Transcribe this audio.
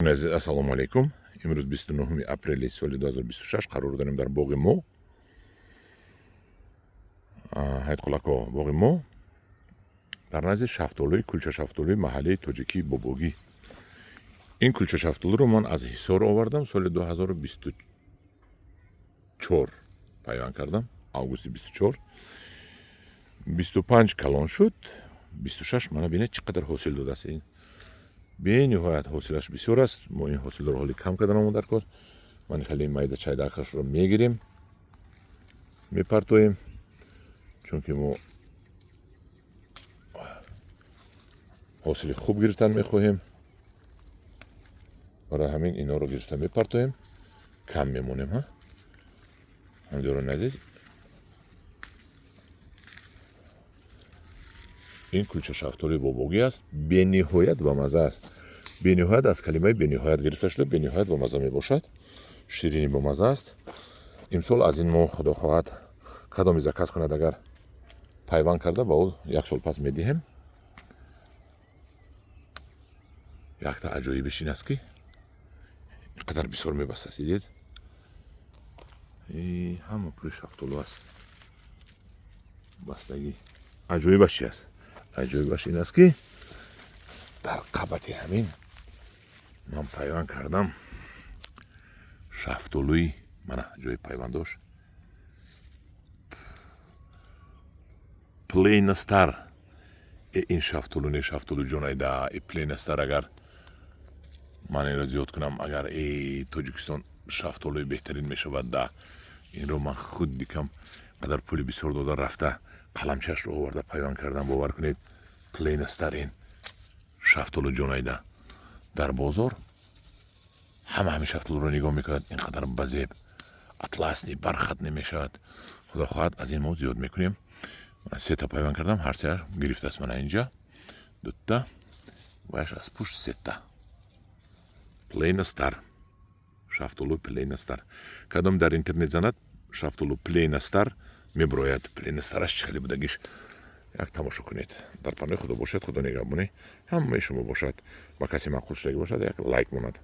Азиз, ассалому алайкум. Имрӯз 29 апрели соли 2026 қарор дорем дар боғи мо, Ҳайдқулако. Боғи мо дар назди шафтолӯи, кулча шафтолӯи маҳаллии тоҷикии Бобогӣ. Ин кулча шафтолӯро ман аз Ҳисор овардам, соли 2024 пайванд кардам, августи 24. 25 калон шуд, 26 мана бинед, чӣ қадар ҳосил додааст. Ин бениҳоят ҳосилаш бисёр аст. Мо ин ҳосилро ҳоли кам кардан омон дар кор. Ман хеле майда чайдакашро мегирем, мепартоем, чунки мо ҳосили хуб гирифтан мехоҳем. Барои ҳамин инҳоро гирифта мепартоем, кам мемонем. Ҳа, ҳамдиёрони азиз, ин кулча шафтоли бобогӣ аст, бениҳоят бамаза аст. Бениҳоят аз калимаи бениҳоят гирифта шуда, бениҳоят бамаза мебошад, ширини бомаза аст. Имсол аз ин мо, худо хоҳад, кадоме заказ кунад, агар пайванд карда, ба ӯ як сол пас медиҳем. Якта аҷоибиш ин аст, ки ин қадар бисёр мебастааст. Дидед, ҳама пури шафтолу аст бастагӣ. Аҷоибаш чи аст? Аҷоибаш ин аст, ки дар қабати ҳамин ман пайванд кардам шафтолӯи, мана ҷои пайвандош, Плейнастар. Ин шафтолу не, шафтолу ҷонайда, Плейнастар. Агар ман инро зиёд кунам, агар Тоҷикистон шафтолӯи беҳтарин мешавад. Да, инро ман худ дикам қадар пули бисёр дода рафта, қаламчашро оварда пайванд кардам. Бовар кунед, Плейнастар, ин шафтолу ҷонайда. Дар бозор ҳама ҳамин шафтолуро нигоҳ мекунад, ин қадар базеб, атласный, бархатный мешавад. Худо хоҳад, аз ин мо зиёд мекунем. Сета пайванд кардам, ҳар сеаш гирифтааст. Мана инҷа дута ваяш, аз пушт сета. Плейнастар, шафтолу Плейнастар. Кадом дар интернет занад шафтолу Плейнастар, меброяд. Плейнастараш чӣ хеле будагиш як тамошо кунед. Дар паноҳи Худо бошед, Худо нигаҳбонӣ ҳамаи шумо бошад. Ба касе маъқул шудагӣ бошад, як лайк монад.